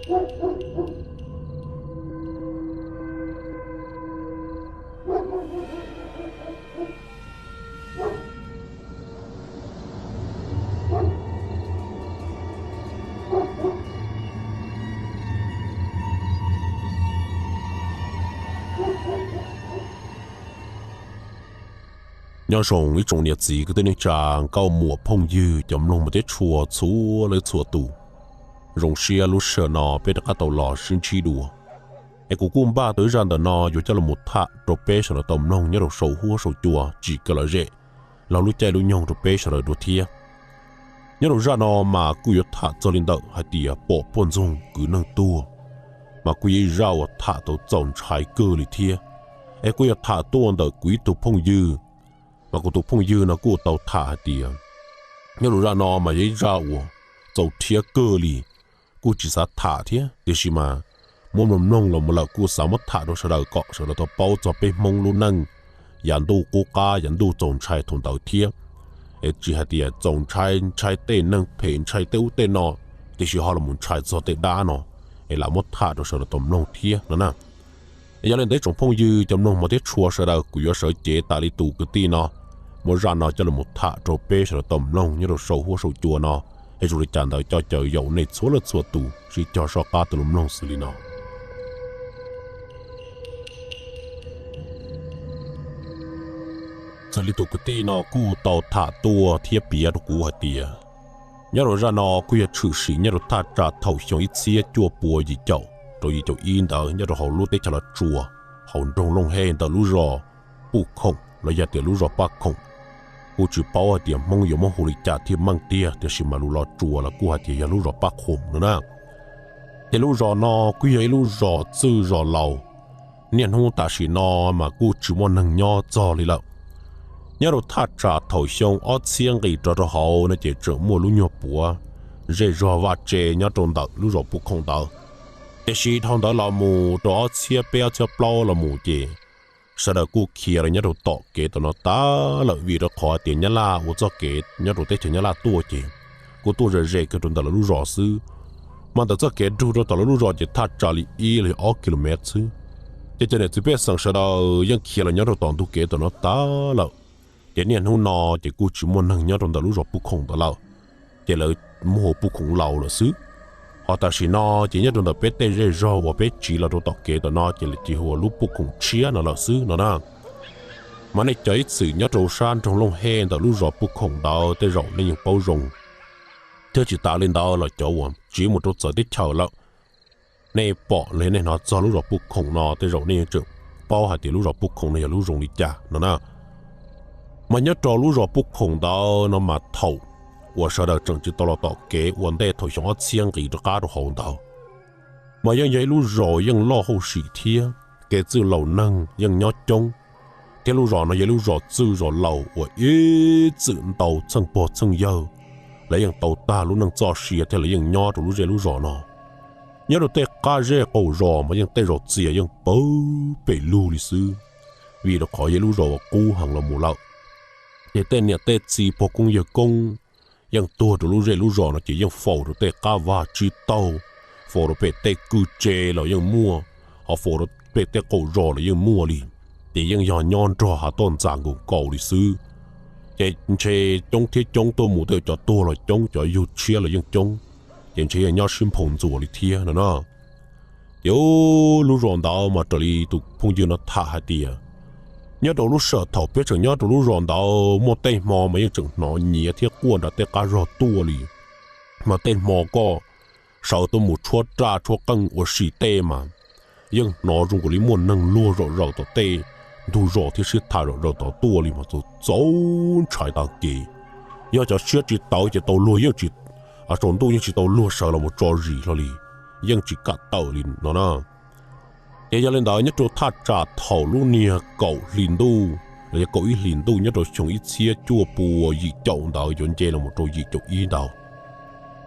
Nyob zoo ib tsoom niam txiv kwv tij neej tsa, nkauj muam phooj ywg cov mloog mas teb tshua txhua leej txhua tus. Zoo siab lub sij hawm no peb rov qab tau los sib ntsib dua. Es kuv kuj npaj tau ib zaj ntawm no yuav coj los tham rau peb sawv daws tau mloog nyob rau saum huab saum cua tsis kawg lom zem, laug lub caij lub nyoog rau peb sawv daws dua thiab. Nyob rau zaj no mas kuj yuav tham txog li ntawm hais tias pom poj ntxoog kwv neeg tuag, mas kuj yog ib zaj uas tham tau txaus ntshai kawg li thiab. Es kuj yuav tham tuaj ntawm kuv ib tug phooj ywg, mas kuv tus phooj ywg no kuj tau tham hais tias nyob rau zaj no mas yog ib zaj uas txaus rhiab kawg li, kuj tsis xav tham thiab, tiam sis mas muab mloog mloog los mus lawm kuj xav muab tham rau sawv daws kom sawv daws tau paub txog peb Hmoob lub neej yav ntuj qub qab yav ntuj txaus ntshai thaum ntawd thiab. Es tsis hais tias txaus ntshai, ntshai tej neeg phem, ntshai tej ub tej no, tiam sis ho los mus ntshai txog tej dab no, es lam muab tham rau sawv daws tau mloog thiab no na. Yog li ntawd ib tsoom phooj ywg cov mloog hmov thiab tshua sawv daws, kuv yuav sawv cev tas li tus kwv tij no, muab zaj no coj los tham rau peb sawv daws tau mloog nyob rau saum huab saum cua no. Es zoo li cas ntawd coj caw yaum nej txhua leej txhua tus sib cog soj qab tuaj los mloog xws li no. Txawm li tus kwv tij no kuj tau tham tuaj thiab piav rau kuv hais tias nyob rau zaj no kuj yog tshwm sim nyob rau thaj tsam thaum xyoo ib txhiab cuaj pua yim caum rau yim caum ib ntawd nyob rau hauv lub teb chaws Los Tsuas, hauv nroog Looj Hej ntawm lub zos Puj Khoom los yog tias lub zos Paj Khoom. Kuj tsis paub hais tias Hmoob yuav muab hu li cas thiaj meej tiag, tiam sis mas lus Los Tsuas los kuj hais tias yog lub zos Paj Khoom no na. Ces lub zos no kuj yog ib lub zos txwj zos laus, niaj hnub tam sim no mas kuj tsis muaj neeg nyob txog li lawm. Nyob rau thaj tsam thaum xyoo ob txhiab nqis rov rau hauv no ces tseem muaj lub nyuag puav zej zog vaj tse nyob rau ntawm lub zos Puj Khoom ntawd. Tiam sis dhau ntawd los mus rau ob txhiab peb ob txhiab plaub los mus ces sawv daws kuj khiav los nyob rau tom kev tom no tas lawm, vim rau qhov tias Nyab Laj ua txoj kev nyob rau teb chaws Nyab Laj tuaj ces kuj tuaj ze ze kiag rau ntawm lawv lub zos xwb. Mas ntawm txoj kev nrug rau tom lawv lub zos ces thaj tsam li ib los ob kilomev xwb. Ces cov niam txiv pej xeem sawv daws yeej khiav los nyob rau tom ntug kev tom no tas lawm. Ces niaj hnub no ces kuj tsis muaj neeg nyob rau ntawm lub zos Puj Khoom ntawd lawm, ces lawv muab hu Puj Khoom Laus lawm xwb. Ho tam sim no ces nyob rau ntawm peb tej zej zog uas peb tsiv los rau tom kev tom no ces lawv cia hu ua lub Puj Khoom Tshiab no lawm xwb no na. Mas nej cov ib txwm nyob rau sab nroog Looj Hej ntawm lub zos Puj Khoom ntawd tej zaum nej yeej paub zoo. Thiab tsis tas li ntawd los cov uas tsiv mus rau txawv teb chaws lawm, nej pom los nej hnov txog lub zos Puj Khoom no tej zaum nej yeej tseem paub hais tias lub zos Puj Khoom no yog lub zoo li cas no na. Mas nyob rau lub zos Puj Khoom ntawd no mas thaum uas sawv daws tseem tsis tau los tom kev ua ntej thaum xyoo ob txhiab nqis rov qab rau hauv ntawd, mas yeej yog ib lub zos yeej loj hauj sim thiab kev txwj laus neeg yeej nyob coob. Thiab lub zos no yog ib lub zos txwj zos laus uas ib txwm ntau txheej pog txheej yawg lawv yeej tau tag lub neej txoj sia thiab lawv yeej nyob rau lub zej lub zos no. Nyob rau tej qab zej qaum zos mas yeej tej zaum txias yeej pawg pes lug li xwb, vim rau qhov yog ib lub zos uas qub heev los mus lawm. Ces tej niam tej txiv pog koob yawg koob yeej tuag rau lub zej lub zos no ces yeej faus rau tej qab vaj tsib taug, faus rau pem tej kwj tse los yeej muaj, ho faus rau pem tej qaum zos los yeej muaj li. Ces yeej yog nyob nrog hav toj ntxas nkaus nkaus li xwb. Ces ntshe coob thiab coob tuaj mus tej cov tuag los coob, cov yug tshiab los yeej coob, ces ntshe yeej nyob sib nphau ntxuas li thiab no na. Ces lub zos ntawd mas raws li tus phooj ywg no tham hais tias nyob rau lub sij hawm thaum peb tseem nyob rau lub zos ntawd muaj tej hmo mas yeej tseem hnov nyiav thiab quaj nram tej qab zog tuaj li. Mas tej hmo koj sawv tuaj mus tshuab raj tshuab qeej ua si tej mas yeej hnov zoo nkaus li muaj neeg luag zom zaws tom tej ntug zos thiab sib tham zom zaws tod tuaj li mas txaus ntshai tag kev. Yog cov siab tsis tawv ces tau luag yeej tsis, tsaus ntuj yeej tsis tau luag sawv los mus tso zis hlo li, yeej tsis kam tawm li no na. Ces yog li ntawd nyob rau thaj tsam thaum lub niag kaum hlis ntuj los yog kaum ib hlis ntuj nyob rau xyoo ib txhiab cuaj pua yim caum ntawd yuav nce los mus rau yim caum ib ntawd,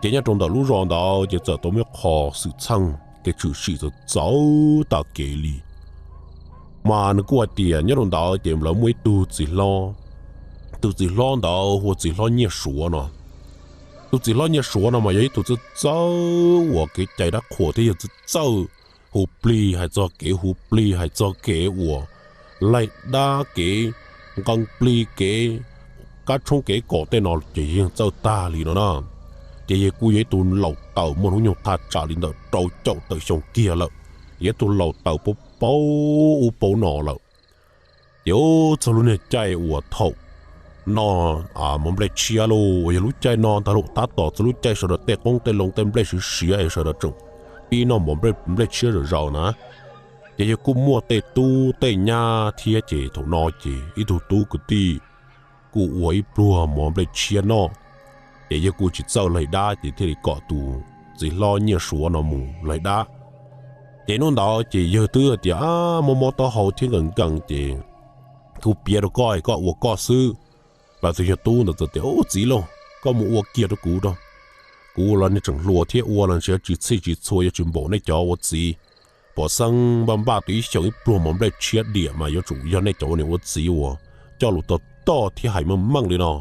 ces nyob rau ntawm lub zos ntawd ces txawm tau muaj qho xwm txheej kev tshwm sim txawv txawv tag kev li. Mas nws kuj hais tias nyob rau ntawd ces lawv muaj ib tug txiv hlob, tus txiv hlob ntawd hu ua txiv hlob Nyiaj Suav no. Tus txiv hlob Nyiaj Suav no mas yog ib tug txawj txawj uas kev cai dab qhuas thiab yog txawj txawj hu plig hais txog kev hu plig hais txog kev uas laig dab kev nqee plig kev kab tshoob kev kom tej no ces yeej txawj tag li no na. Ces yawg kuj yog ib tug laus taws muaj hnub nyoog thaj tsam li ntawm rau caum tawm xyoo kiag lawm, yog ib tug laus taws paub paub ub paub no lawm. Ces ub txog lub niag caij uas thaum noj mov nplej tshiab lauj, uas yog lub caij no ntag lauj, tab tom txog lub caij sawv daws tej qoob tej loo tej nplej siav siav es sawv daws tseem pib noj mov nplej tshiab zom zaws na. Ces yawg kuj muaj tej tub tej nyab thiab ces thaum no ces ib tug tub kwv tij kuj ua ib pluag mov nplej tshiab noj. Ces yawg kuj tsis txawj laig dab ces thiaj li kom tus txiv hlob Nyiaj Suav no mus laig dab. Ces hnub ntawd ces yawg twb tias mob mob taub hau thiab nkees nkees ces kuv piav rau koj es koj ua koj xwb. Los tus yawg tub ntawd txawm tias, Ub txiv lauj, koj mus ua kiag rau kuv rau. Kuv los niag tseem hluas thiab ua los ntshe tsis txhij tsis txhua yuav tsis npaum nej cov ua txiv. Pom xeeb npaj npaj tus ib xyoos ib pluag mov nplej tshiab diam mas yuav tsum yog nej cov ua niam ua txiv uas coj lus tau toj thiab hais meej meej li no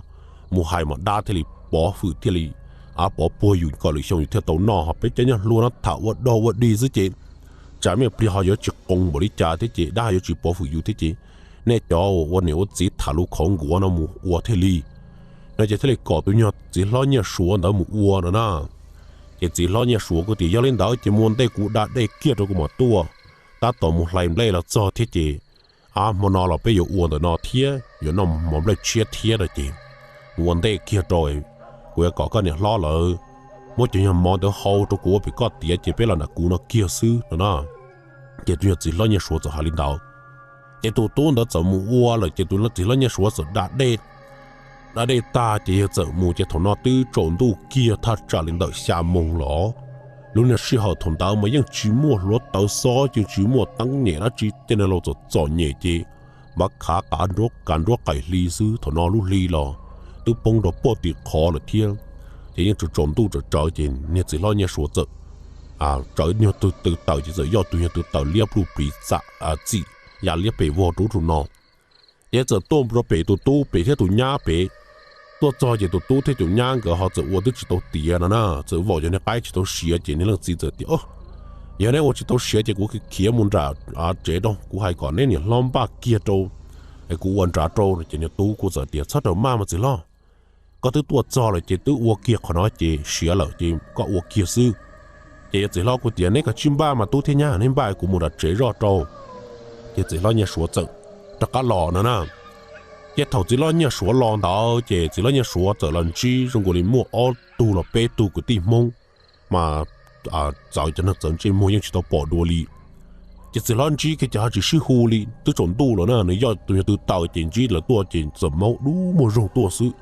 mus hais mas dab thiaj li pov hwm thiaj li av pov puag yus kom lwm xyoo yus thiaj tau noj, ho peb cov nyuag hluas no tham ua dog ua dig xwb ces tsam me pliag ho yuav tsis qoos npaum li cas thiab ces dab yuav tsis pov hwm yus thiab ces nej cov ua niam ua txiv tham lus khov nkuav no mus ua thiaj li. No ces thiaj li kom tus nyuag txiv hlob Nyiaj Suav ntawd mus ua no na. Ces txiv hlob Nyiaj Suav kuj tias, Yog li ntawd ces mus ua ntej kuv da dej kiag rau kuv mam tuaj, tab tom mus hlais nplej los txog thiab ces av hmo no los peb yuav ua ntawm no thiab yuav noj mov nplej tshiab thiab no ces mus ua ntej kiag rau, kuv yuav kom koj niam hlob lawv muab cov nyuag mov ntawd hau rau kuv ua pem koj tiav ces peb los nram kuv no kiag xwb no na. Ces tus nyuag txiv hlob Nyiaj Suav txawm hais li ntawd. Ces tus tub ntawd txawm mus ua lawm ces tus txiv hlob Nyiaj Suav txawm da dej da dej tag ces yawg txawm mus ces thaum no twb tsaus ntuj kiag thaj tsam li ntawm xya moos los. Lub niag sij hawm thaum ntawd mas yeej tsis muaj hluav taws xob yeej tsis muaj teeb nyem dab tsi, tej neeg laus txom txom nyem ces npav khav kav nruab qaim hli xwb, thaum no lub hli los twb poob rau puag tim qhov lawm thiab. Ces yeej tsaus ntuj tsawv tsawv ces niag txiv hlob Nyiaj Suav txawm tsawv nyuag tw tw taws ces txawm yoj tus nyuag tw taws liab pluj plis txim ya liab pem vog rau ub rau no. Ces txawm tuaj rau pem tus tub pem thiab tus nyab pem. Tuaj txog ces tus tub thiab tus nyab nkawd ho txawm ua twb tsis tau tiav no na, txawm vom cov niag qaib tsis tau siav ces niag leej txiv txawm tias, Yog neb ua tsis tau siav ces kuv khiav mus nram tsev rau, kuv hais kom neb niam hlob npaj kiag rau es kuv ua nrad rau. Ces niag tub kuj txawm tias, Txhob raws maj mas txiv hlob, koj twb tuaj txog lawm ces twb ua kiag qhov no ces siav lawm ces koj ua kiag xwb. Ces yawg txiv hlob kuj tias, Neb kav tsij npaj mas tub thiab nyab, neb npaj kuv mus nram tsev zoj rau. Ces txiv hlob Nyiaj Suav txawm rov qab los no na. Ces thaum txiv hlob Nyiaj Suav los ntawd ces txiv hlob Nyiaj Suav txawm los ntsib zoo nkaus li muaj ob tug los peb tug kwv tij Hmoob mas txawv cov neeg txawv ntsej muag yeej tsis tau pom dua li. Ces txiv hlob ntsib kiag ces ho tsis sib hu li, twb tsaus ntuj lawm na, nws yoj tus nyuag tw taws ces ntsib lawv tuaj ces txawm maub dub muag zoog tuaj xwb.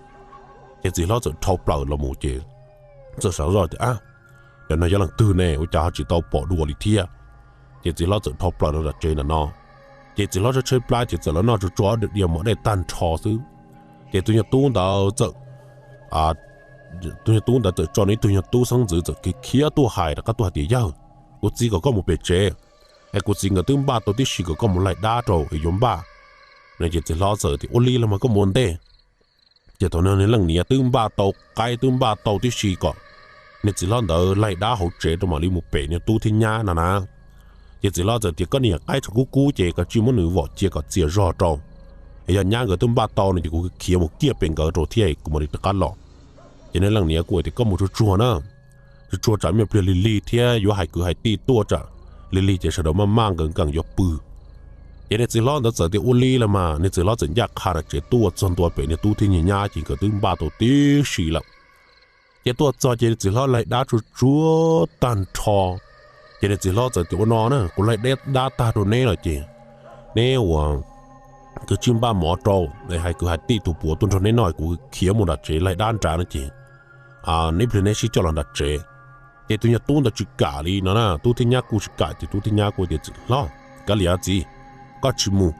Ces txiv hlob txawm dhau plaws los mus ces txawm xav zoj tias, Cov no yog leej twg ne, ua cas ho tsis tau pom dua li thiab? Ces txiv hlob txawm dhau plaws los nram tsev ntawm no. Ces txiv hlob tshaib tshaib plab ces txawm los noj tsuag tsuag diav mov dej tag nrho xwb. Ces tus nyuag tub ntawd txawm, tus nyuag tub ntawd txawm tso nws ib tug nyuag tub xeeb ntxwv txawm khiav tuaj hais rov qab tuaj hais tias, Yawg, kuv txiv kom koj mus pem tsev es kuv txiv nkawd twb npaj tau tib si kom koj mus laig dab rau es yuav npaj. No ces txiv hlob txawm tias, Ua li los mas koj mus ua ntej. Ces thaum no niag leej niam twb npaj tau qaib twb npaj tau tib si kom niag txiv hlob ntawd laig dab hauv tsev rau mam li mus pem niag tub thiab nyab no na. Ces txiv hlob txawm tias, Koj niam, qaib tshav kub kub ces koj tsij muab nws vom cia kom txias zog rau. Es yog nyab nkawd twb npaj tau no ces kuv khiav mus kiag pem nkawd rau thiab kuv mam li rov qab los. Ces niag leej niam kuj tias, Koj mus tsuag tsuag na, tsuag tsuag tsam me pliag lig lig thiab yuav hais kwv hais tij tuaj tsam lig lig ces sawv daws maj maj nkees nkees yuav pw. Ces niag txiv hlob ntawd txawm tias, Ua li los mas. Niag txiv hlob txawm ncaj qha nram tsev tuaj txog ntua pem niag tub thiab niag nyab ces nkawd twb npaj tau tib si lawm. Ces tuaj txog ces niag txiv hlob laig dab tsuag tsuag tag nrho. Ces niag txiv hlob txawm tias, Ua no na, kuv laig dab tag rau neb lawm ces neb ua kwv tsij npaj mov rau, hais kwv hais tij tus puav tuaj nrog neb noj, kuv khiav mus nram tsev laig dab nrad no ces neb pliag neb sib coj los nram tsev. Ces tus nyuag tub ntawd tsis kam li no na, tub thiab nyab kuj tsis kam ces tub thiab nyab kuj tias, Txiv hlob, kav liam txiv, koj tsis mus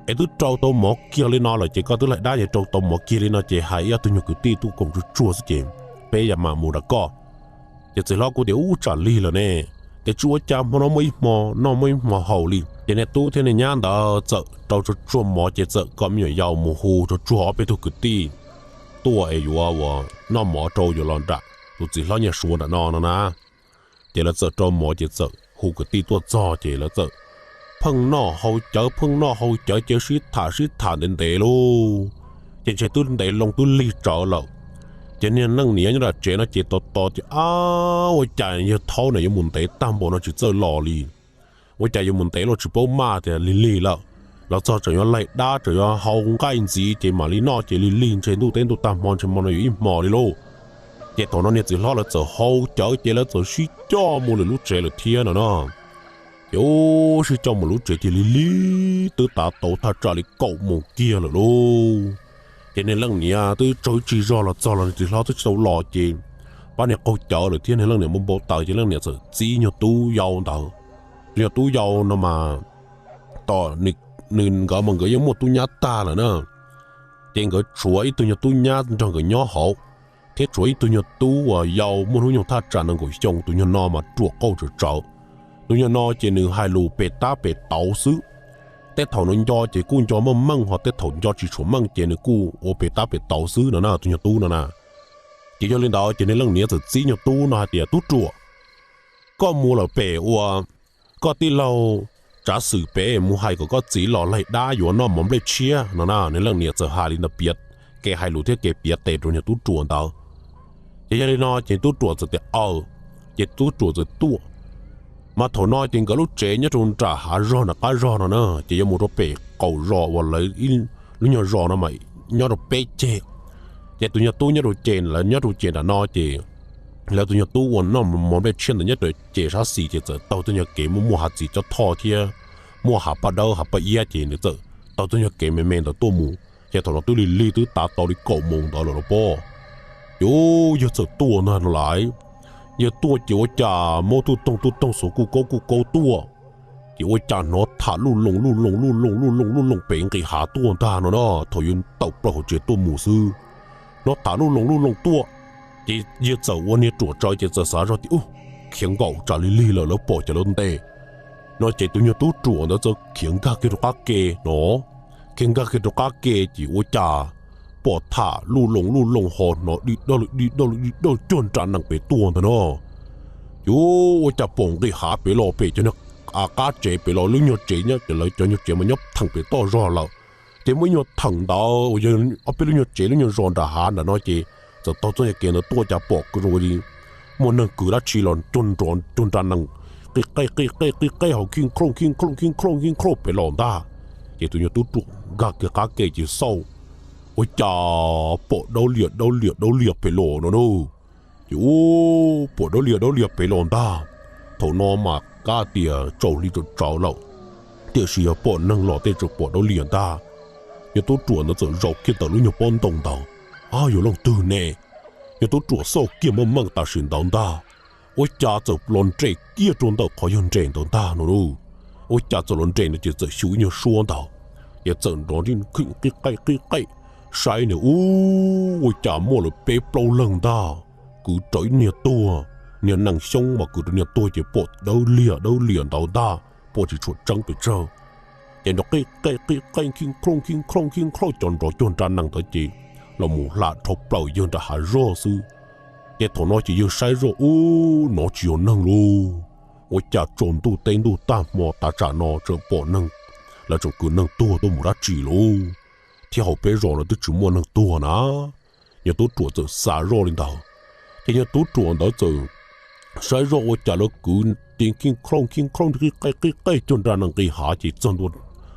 es twb rau tau mov kiag li no lawm ces koj twb laig dab ces rau tau mov kiag li no ces hais ib ob tug nyuag kwv tij tuaj koom tsuag tsuag xwb ces peb yam mam mus nram koj. Ces txiv hlob kuj tias, Ub, tsam lig lawm ne, ces tsis ua cas, hmo no muaj ib hmo noj muaj ib hmo haus li. Ces niag tub thiab niag nyab ntawd txawm rau tsuag tsuag mov ces txawm kom me nyuam yaus mus hu tsuag tsuag ob peb tug kwv tij tuaj es yuav ua noj mov rau yuav los nram tus txiv hlob Nyiaj Suav nram no no na. Ces lawv txawm rau mov ces txawm hu kwv tij tuaj txog ces lawv txawm pheej noj hau cawv, pheej noj hau cawv ces sib tham sib tham ntev ntev lauj, ces ntshe twb ntev loo twb lig tsawv lawm. Ces niag leej niam nyob nram tsev no ces tos tos ces, Ab, ua cas yawg thaub no yuav mus ntev tag npaum no tsis txawj los li? Ua cas yuav mus ntev los tsis paub maj tias lig lig lawm? Los txog tseem yuav laig dab, tseem yuav hau nqaij ntxiv ces mam li noj ces lig lig ntshe ntuj teb ntuj tag hmo ntshe hmo no yuav ib hmos li lauj. Ces thaum no niag txiv hlob lawv txawm hau cawv ces lawv txawm sib coj mus lwm lub tsev lawm thiab no no. Ces ub, sib coj mus lub tsev ces lig lig twb tav tau thaj tsam li kaum moos kiag lawm lauj. Ces niag leej niam twb tsaug tsis zog los txog los niag txiv hlob twb tsis tau los ces pab niag qaug cawv lawm thiab niag leej niam npau npau taws ces leej niam txawm txib nyuag tub yau ntawd. Tus nyuag tub yau no mas tom nws, nkawd mas nkawd yeej muaj tub nyab tag lawm na. Ces nkawd tshuav ib tug nyuag tub nyab nrog nkawd nyob hauv, thiab tshuav ib tug nyuag tub uas yau muaj hnub nyoog thaj tsam nees nkaum xyoo, tus nyuag no mas ruam qauj tsawv tsawv. Tus nyuag no ces nws hais lus pem tab pem tauv xwb. Tej thaum nws nco ces kuj nco meej meej, ho tej thaum nco tsis tshua meej ces nws kuj ua pem tab pem tauv xwb no na, tus nyuag tub no na. Ces yog li ntawd ces niag leej niam txawm txib nyuag tub no hais tias, Tub Ruam, koj mus lawm pem ua koj tij laug Tsav Xwm pem mus hais kom koj txiv los laig dab yuav noj mov nplej tshiab no na. Niag leej niam txawm hais li ntawd piav, kev hais lus thiab kev piav tes rau niag tub ruam ntawd. Ces yog li no ces tub ruam txawm tias, Aws. Ces tub ruam txawm tuaj. Mas thaum no ces nkawd lub tsev nyob rau nram hav zog nram qab zog no na, ces yuav mus rau pem qaum zos uas lawv lub nyuag zos no mas nyob rau peb ceg. Ces tus nyuag tub nyob rau ceg, lawv nyob rau ceg nram no ces lawv tus nyuag tub uas noj mov nplej tshiab ntawd nyob rau ceg sab xis ces txawm taug txoj nyuag kev muaj muaj hav txiv cob thoj thiab muaj hav paj dawb hav paj iab ces nws txawm taug txoj nyuag kev me me ntawd tuaj mus. Ces thaum no twb lig lig twb tav tau li kaum moos ntawd lawm los pob. Ces yawg txawm tuaj ntag no lais. Yawg tuaj ces ua cas muaj tuj toog tuj toog xuav kuj kaub kuj kaub tuaj. Ces ua cas hnov tham luj loos luj loos luj loos luj loos luj loos pem nqis hav tuaj ntag no na, thaum yawg tawm plaws hauv tsev tuaj mus xwb. Hnov tham luj loos luj loos tuaj, ces yawg txawm ua niag ruam tsawv ces txawm xav zoj tias, Ub, khiav nkaum tsam lig lig lawm lawv pom ces lawv ntes no. Ces tus nyuag tub ruam ntawd txawm khiav nkag kiag rau qab ke no, khiav nkag kiag rau qab ke ces ua cas pom tham luj loos luj loos ho hnov di dawj di dawj di dawj cuag nra nees pem tuaj ntag no. Ces ua cas pom nqis hav pem los pem cov niag qab tsev pem los lub nyuag tsev nyob ces lawv cov nyuag tsev mas nyob theem pem toj zog lawm. Ces muaj ib nyuag theem ntawd uas yog ob peb lub nyuag tsev lub nyuag zos nram hav nram no ces txawm taug txoj nyuag kev ntawd tuaj cas pom zoo li muaj neeg kwv dab tsi los cuag nra nees qi qej qi qej qi qej hauv khij nklooj khij nklooj khij nklooj khij nklooj pem los ntag. Ces tus nyuag tub ruam nkag kiag qab ke ces xauj, ua cas pom dawb liam dawb liam dawb liam pem los no na. Ces ub, pom dawb liam dawb liam pem los ntag. Thaum no mas kab tias tsaus hli tsawv tsawv lawm, tiam sis yog pom neeg los tej tseem pom dawb liam ntag. Nyuag tub ruam ntawd txawm zaum kiag ntawm lub nyuag pob ntoo ntawd, Ab, yog leej twg ne? Nyuag tub ruam xauj kiag meej meej tam sim ntawd ntag, ua cas txawm los nres kiag rau ntawm qhov yawg nres ntawd ntag no lauj. Ua cas txawm los nres ntawd ces txawm xyu ib nyuag suab ntawd, ces txawm nrov qi qej qi qej saib nws, ub, ua cas muaj lawv peb plaub leeg ntag, kwv rawv ib niag tuag, niag nees xyoob mas kwv rawv niag tuag ces pom dawb liam dawb liam ntawd ntag, pom tsis tshua tseeb pes tsawg. Ces nrov qi qej qi qej khij nklooj khij nklooj khij nklooj cov nrov cuag nra nees ntawd ces los mus hla dhau plaws yawg nram hav zog xwb. Ces thaum no ces yawg saib zoj, ub, no tsis yog neeg lauj. Ua cas tsaus ntuj teb ntuj tag hmo tav tsam no tseem pom neeg, lawv tseem kwv neeg tuag tuaj mus dab tsi lauj? Thiab hauv peb zos no twb tsis muaj neeg tuag na. Nyuag tub ruam txawm xav zoj li ntawd, ces nyuag tub ruam ntawd txawm saib zoj ua cas lawv kwv ti khij nklooj khij nklooj qi qej qi qej cuag nra nees nqis hav ces txog ntua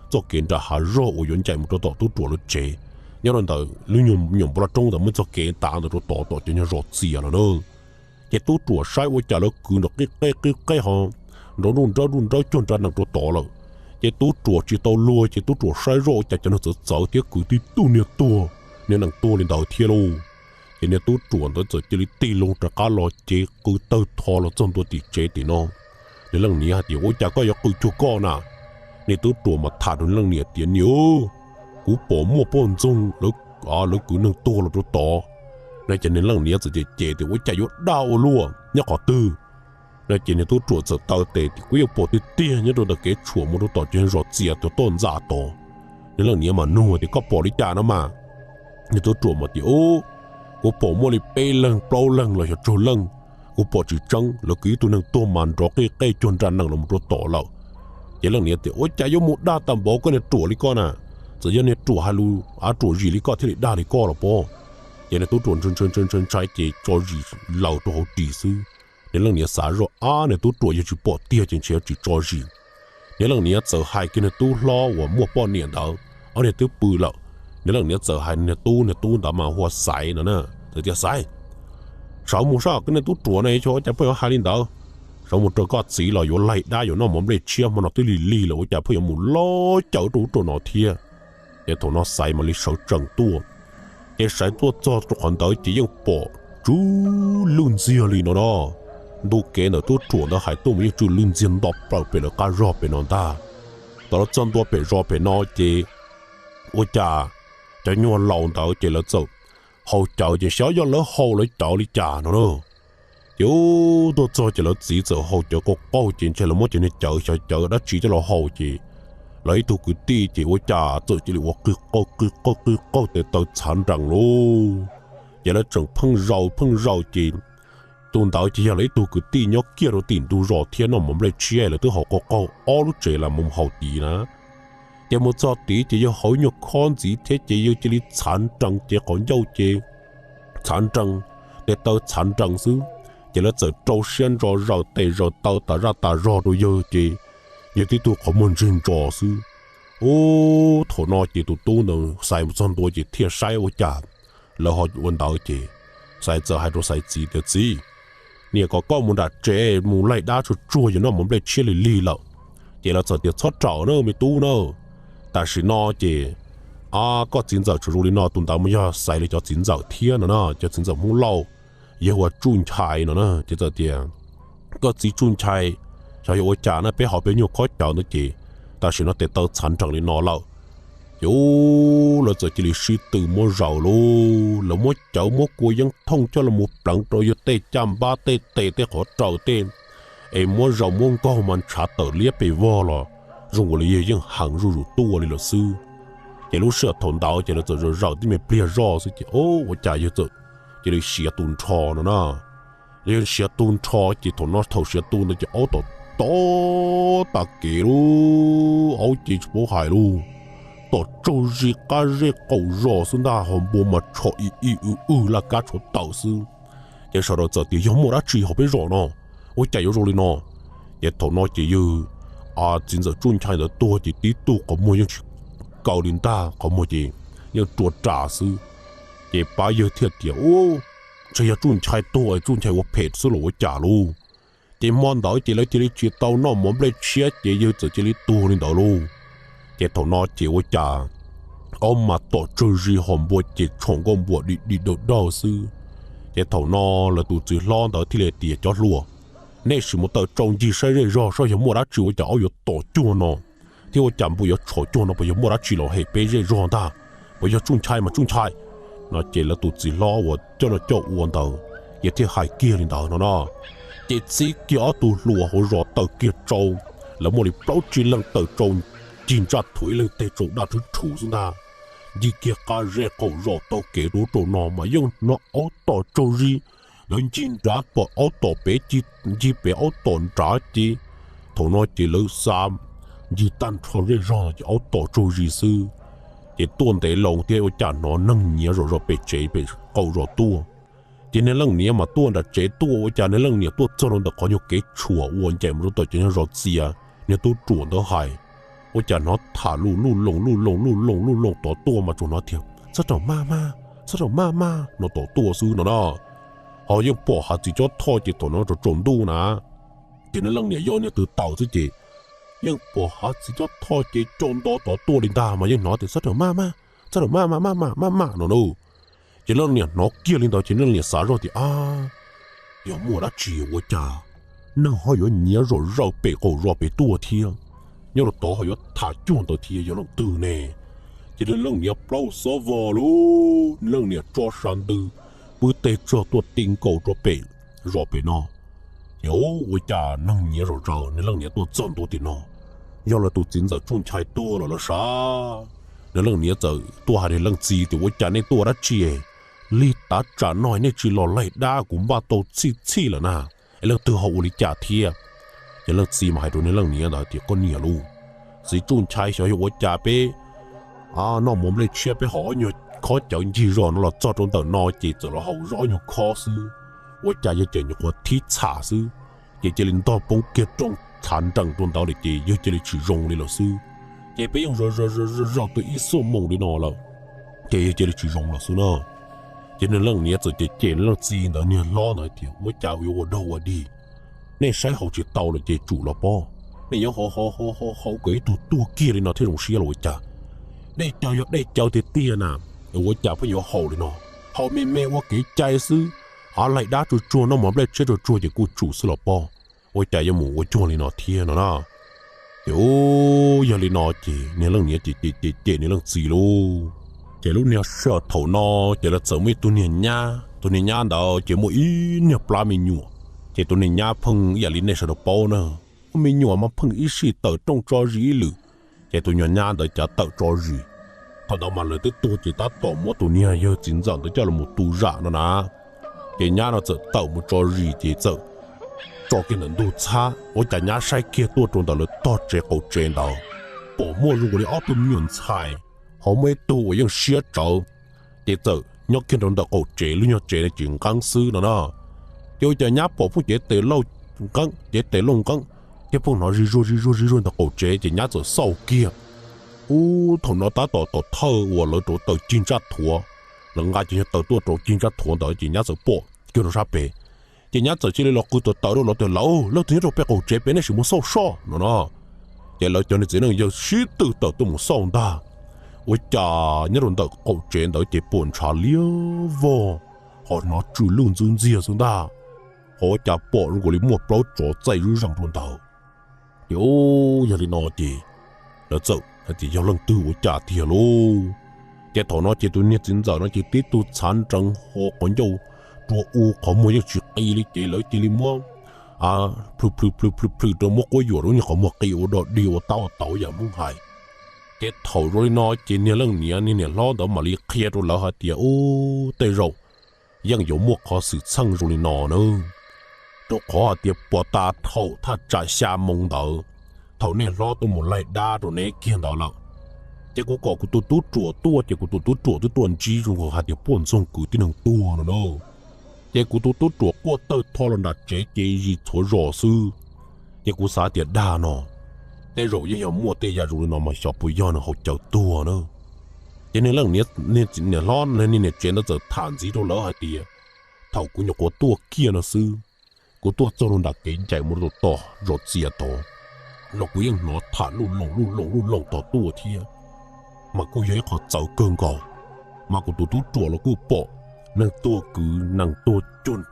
txoj kev nram hav zog uas yuav ncaim mus rau tom tub ruam lawv tsev. Nyob rau ntawm lub nyuag nyuam npua laj roob ntawd muaj txoj kev tav ntawd rau tod tom cov nyuag zos txias lawm na. Ces tub ruam saib ua cas lawv kwv nrov qi qej qi qej ho nrov nruj nrawb nruj nrawb cuag nra nees rau tod lawm. Ces tub ruam tsis tau luag ces tub ruam saib zoj ua cas cov neeg txawv txawv thiab kwv tib tug niag tuag, niag nees tuag li ntawd thiab lauj. Ces niag tub ruam ntawd txawm cia li tig loo rov qab los ces qw tawg tho los txog ntua tim tsev tim no. Niag leej niam hais tias, Ua cas koj yuav qw cuag koj na? Niag tub ruam mas tham rau niag leej niam tias, Niam, kuv pom muaj poj ntxoog lawv kwv neeg tuag los rau tod. No ces niag leej niam txawm cem cem tias, Ua cas yuav dag ua luaj, nyob qhov twg? No ces niag tub ruam txawm taw tes tias, Kuv yeej pom tiag tiag nyob rau ntawm kev tshuam mus rau tom cov zos txias tod toj ntxas tod. Niag leej niam mas nug tias, Koj pom li cas no mas? Niag tub ruam mas tias, Ub, Kuv pom muaj li peb leeg plaub leeg los xyov tsawg leej, kuv pom tsis tseeb, lawv kwv ib tug neeg tuag mas nrov qij qej cuag nra nees los rau tom lawm. Ces leej niam tias, Ua cas yuav mus dag tag npaum koj niag ruam li koj na? Txawm yog niag ruam hais lus av ruam zim li koj thiaj li dag li koj los pob? Ces niag tub ruam ntshai ntshai ces tso zis laws rau hauv ris xwb. Niag leej niam xav zoj, Ab, niag tub ruam yog tsis pom tiag ces ntshe yuav tsis tso zis. Niag leej niam txawm hais kiag niag tub hlob uas muaj poj niam ntawd, ob niag twb pw lawm. Niag leej niam txawm hais niag tub, niag tub ntawd mas hu ua Xaiv no na, txawm tias, Xaiv, sawv mus saib koj niag tub ruam ne, ua cas pheej yuav hais li ntawd? Sawv mus raws koj txiv los yuav laig dab yuav noj mov nplej tshiab, hmo no twb lig lig lawm ua cas pheej yuav mus loj cawv rau ub rau no thiab? Ces thaum no Xaiv mam li sawv tsees tuaj. Ces Xaiv tuaj txog rau qhov ntawd ces yeej pom tsw lwj ntxiag li no no. Ntu kev ntawm tub ruam ntawd hais tuaj mas yeej tsw lwj ntxiag nto plaws pem lawv qab zog pem no ntag. Thaum lawv txog ntua pem zos pem no ces ua cas cov nyuag laus ntawd ces lawv txawm haus cawv ces xyov yog lawv haus lawv cawv li cas no na. Ces ub tuaj txog ces lawv txiv txawm haus cawv qaug qaug ces ntshe lawv muab cov niag cawv xyov cawv dab tsi coj los haus ces lawv ib tug kwv tij ces ua cas txawm cia li ua qw qaug qw qaug qw qaug tes taw txhav nrees lauj. Ces lawv tseem pheej zaus pheej zaus ces tus ntawd ces yog lawv ib tug kwv tij nyob kiag rau tim ntug zos thiab noj mov nplej tshiab, lawv twb haus qaug qaug ob lub tsev los mus haus tid na. Ces mus txog tid ces yawg haus ib nyuag khob ntxiv thiab ces yawg cia li txhav nrees ces qhov ncauj ces txhav nrees, tes taw txhav nrees xwb. Ces lawv txawm rau siab ntso zaws tes zaws taw tas zaj tas zog rau yawg ces yawg tib tug qhov muag ntseg ntso xwb. Ub, thaum no ces tus tub ntawd Xaiv mus txog ntua ces thiaj saib ua cas lawv ho ua ntawd ces Xaiv txawm hais rau Xaiv txiv tias, Txiv, niam kom koj mus nram tsev mus laig dab tsuag tsuag, yuav noj mov nplej tshiab lig lig lawm. Ces lawv txawm tias, Txhob rawm na me tub na, tam sim no ces koj txiv ntxawm tseem zoo li no, tus ntawd mas yog Xaiv li cov txiv ntxawm thiab no na, cov txiv ntxawm Hmoob Lauj, yog ua Tsuj Nchai no na. Ces txawm tias, Koj txiv Tsuj Nchai, xyov yog ua cas na, peb haus peb nyuag khob cawv ntawd ces tam sim no tes taw txhav nrees li no lawm. Ces ub, lawv txawm cia li sib tw muab zaws lauj, lawv muab cawv muab kua yeeb thooj coj los mus pleev rau yawg tej caj npab tej tes tej qhov raws tej, es muab zaws muab nkaug mas ntshav tawm liab pes vog los zoo ua li yawg yeej heev zuj zus tuaj li lawm xwb. Ces lub sij hawm thaum ntawd ces lawv txawm zaws zaws tib me pliag zoj xwb ces ub, ua cas yawg txawm cia li siav tu nrho no na. Yawg siav tu nrho ces thaum no thaum siav tu ntawd ces aub tom tom tas kev lauj, aub ces tsis paub hais lauj, tom tsaug zis qab zej qaum zos xwb ntag, ho npua mas tsho ib ib w w laj kab tshuav tawm xwb. Ces sawv daws txawm tias, Yog muaj dab tsi hauv peb zos no? Ua cas yuav zoo li no? Ces thaum no ces yawg txiv ntxawm Tsuj Nchai ntawd tuag ces tib tug qhov muag yeej tsis kaw li ntag, qhov muag ces yeej rua ras xwb. Ces pab yawg thiaj tias, Ub, ntshe yog Tsuj Nchai tuag es Tsuj Nchai ua phem xwb los ua cas lauj? Ces hmo ntawd ces lawv cia li tsis tau noj mov nplej tshiab ces yawg txawm cia li tuag li ntawd lauj. Ces thaum no ces ua cas aub mas tom tsaug zis ho npua ces tshoom nkauj npua di di dawg dawg xwb. Ces thaum no lawv tus txiv hlob ntawd thiaj li tias, Cov hluas, nej sim mus taw tsau ncig saib zej zog saib yog muaj dab tsi ua cas aub yuav tom cuag no, thiab ua cas npua yuav tshov cuag no, puas yog muaj dab tsi los hem peb zej zog ntag, puas yog Tsuj Nchai mas Tsuj Nchai no. Ces lawv tus txiv hlob uas coj los coj ua ntawd ces thiaj hais kiag li ntawd no no. Ces txib kiag ob tug hluas hauv zos taw kiag tsau, lawv muaj li plaub tsib leeg taw tsau, cig ntsaj thuav ib leeg teg tsau daj rhwv rhuv xwb ntag. Ncig kiag qab zej qaum zos taug kev rau ub rau no mas yeej hnov aub tom tsaug zis. Lawv ncig nrad pom aub tom pem, ncig pem aub tom nrad ces thaum no ces lawv xa ncig tag nrho zej zog ces aub tom tsaug zis xwb. Ces tuaj ntev loo thiab ua cas hnov neeg nyiav zom zaws pem tsev pem qaum zos tuaj. Ces niag leej niam mas tuaj nram tsev tuaj, ua cas niag leej niam tuaj txog rau ntawm qhov nyuag kev tshuam uas ncaim mus rau tom cov nyuag zos txias niag tub ruam ntawd hais, ua cas hnov tham lus luj loos luj loos luj loos luj loos tom tuaj mas tsuas hnov tias, Txhob raug maj maj, txhob raug maj maj no tom tuaj xwb no na. Ho yeej pom hav txiv cob thoj ces thaum no tsaus tsaus ntuj na, ces niag leej niam yog niag tw taws xwb ces yeej pom hav txiv cob thoj ces co nto tom tuaj li ntag mas yeej hnov tias, Txhob raug maj maj, txhob raug maj maj maj maj maj maj no na. Ces leej niam hnov kiag li ntawd ces leej niam xav zoj tias, Ab, yog muaj dab tsi ua cas neeg ho yuav nyiav zom zaws pem qaum zos pem tuaj thiab? Nyob rau tod ho yuav tham cuag ntawd thiab yog leej twg ne? Ces niag leej niam plaub xob vog lauj, leej niam tso sa ntws pw teg tsog tuaj ti nkaus rau pem zos pem no. Ces ua cas neeg nyiav zom zaws, niag leej niam tuaj txog ntua tim no, yog lawv tus txiv ntxawm Tsuj Nchai tuaj los lawv sav. Niag leej niam txawm tuaj hais niag leej txiv tias, Ua cas nej tuaj ua dab tsi? Lig tav tsam no nej tsis los laig dab kuv npaj tau txhij txhij lawm na, es leej twg ho ua li cas thiab? Ces leej txiv mas hais rau niag leej niam ntawd tias, Koj niam lauj, txiv tsuj ntshai xyov yog ua cas peb noj mov nplej tshiab peb ho ob nyuag khob cawv ncig zos no los txog rau ntawm no ces txawm los haus zoj ob nyuag khob xwb, ua cas yog ces nyuam qhuav thib txham xwb, ces cia li ntog poob kiag rooj txhav nrees rau ntawd lawm ces yawg cia li tsis zoo li lawm xwb. Ces peb yeej zaum zaum tus ib xuab moos li no lawm, ces yawg cia li tsis zoo lawm xwb na. Ces niag leej niam txawm cem cem leej txiv ntawd niag hlob ntawd tias, Ua cas yuav ua dog ua dig, nej saib haus tsis tau lawm ces tsum los pob, nej yuav haus haus haus kom ib tug tuag kiag li no thiaj zoo siab los ua cas? Dej cawv yog dej cawv tiag tiag na, ua cas pheej yuav haus li no? Haus me me ua kev cai xwb, av laig dab tsuag tsuag noj mov nplej tshiab tsuag tsuag ces kuj tsum xwb los pob, ua cas yuav mus ua cuag li no thiab no na? Ces u, yog li no ces niag leej niam ces cem cem niag leej txiv lauj. Ces lub niag sij hawm thaum no ces lawv txawm muaj ib tug niag nyab, tus niag nyab ntawd ces muaj ib niag plab me nyuam. Ces tus niag nyab pheej ib yam li nej sawv daws paub na, ua me nyuam mas pheej ib sij tawm rooj tso zis ib lwm, ces tus nyuag nyab ntawd cav tawm tso zis. Thaum ntawd mas lawv twb tuag ces tab tom muab tus niag yawg txiv ntxawm ntawd coj los mus tu zam no na. Ces nyab no txawm tawm mus tso zis ces txawm tso kiag ntawm ntug txhab, ua cas nyab saib kiag tuaj rau ntawm lawv tog tsev qaum tsev ntawd, pom muaj zoo li ob tug me nyuam ntxhais, ho muaj ib tug uas yeej siab tsawv, ces txawm nyob kiag rau ntawm qaum tsev, lub nyuag tsev no ces nqeeb xwb no na. Ces ua cas nyab pom pheej cev tes lauj nqeeb, cev tes lauj nqeeb, thiab pheej hnov zig zuag zig zuag zig zuag ntawm qaum tsev ces nyab txawm xauj kiag. Ub, thaum no tab tom tom thawj uas lawv rauv taws cig ntsaj thuav, lawv nqa cov nyuag taws tuaj rauv cig ntsaj thuav ntawd ces nyab txawm pom kiag rau sab pem. Ces nyab txawm cia li los qw taws taws rau lawv tias, Lawv, leej twg nyob rau pem qaum tsev pem, nej sim mus xauj soj no no. Ces lawv cov niag txiv neej yawg sib tw tawm tuaj mus xauj ntag. Ua cas nyob rau ntawm qaum tsev ntawd ces pom ntshav liab vog, ho hnov tsw luj ntxwb ntxiag xwb ntag. Ho ua cas pom zoo nkaus li muaj plaub tsov txaij zuj zees rau ntawd. Ces u, yog li no ces lawv txawm hais tias yog leej twg ua cas tiag lauj. Ces thaum no ces tus niag txiv ntxawm no ces tib tug txhav nrees ho qhov ncauj rua u, qhov muag yeej tsis qi li ces lawv cia li muab plhws plhws plhws plhws plhws rau, muab quab yuam rau niag qhov muag qi ua dog dig ua tab ua tauv yam Hmoob hais. Ces thaum zoo li no ces niag leej niam niag niam hlob ntawd mam li qhia rau lawv hais tias, Ub, tej zaum yeej yuav muaj qhov xwm txheej zoo li no na. Rau qhov hais tias puag ta thaum thaj tsam xya moo ntawd, thaum niag hlob tuaj mus laig dab rau neb kiag ntawd lawm, ces kuv kom kuv tus tub ruam tuaj ces kuv tus tub ruam twb tuaj ntsib zoo nkaus hais tias puaj ntxoog kwv tib neeg tuag no na. Ces kuv tus tub ruam quaj tawg tho los nram tsev ces zis txhuav zos xwb. Ces kuv xav tias dag no, tej zaum yeej yog muaj tej yam zoo li no mas xyov puas yog nws haus cawv tuag na. Ces niag leej niam hlob niag niam tsev ntawd txawm tham ntxiv rau lawv hais tias, thaum kuv nyuam qhuav tuaj kiag no xwb, kuv tuaj txog rau nram kev ncaim mus rau tom zos txias tod los kuv yeej hnov tham luj loos luj loos luj loos tod tuaj thiab, mas kuj yog ib qho txawv kawg nkaus. Mas kuv tus tub ruam los kuj pom neeg tuag kwv nees tuag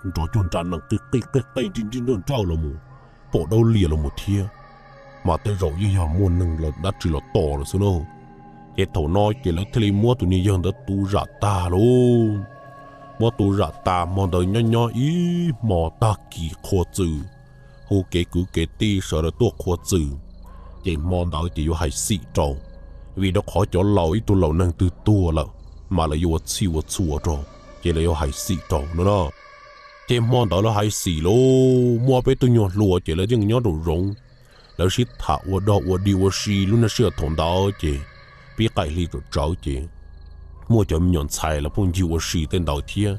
nrov cuag nra nees qij qij qij qij nrij nrij nrauj nrauj los mus, pom dawb lias los mus thiab, mas tej zaum yeej yog muaj neeg dab tsi los tom lawm xwb na. Ces thaum no ces lawv thiaj li muab tus niag yawg ntawd tu zam tag lauj. Muab tu zam tas hmo ntawd nyob nyob ib hmo tag kis qhua txws, hu kev kwv kev tij sawv daws tuaj qhua txws. Ces hmo ntawd ces yuav hais xim rau, vim rau qhov cov laus ib tug laus neeg twg tuag lawm mas lawv yuav ua txhij ua txhua rau, ces lawv yuav hais xim rau no na. Ces hmo ntawd lawv hais xim lauj, muaj peb tug nyuag hluas ces lawv yeej nyob nraum zoov, lawv sib tham ua dog ua dig ua si. Lub niag sij hawm thaum ntawd ces pib qaim hli tsawv tsawv ces muaj cov me nyuam ntxhais lawv pheej ncig ua si tej ntawd thiab.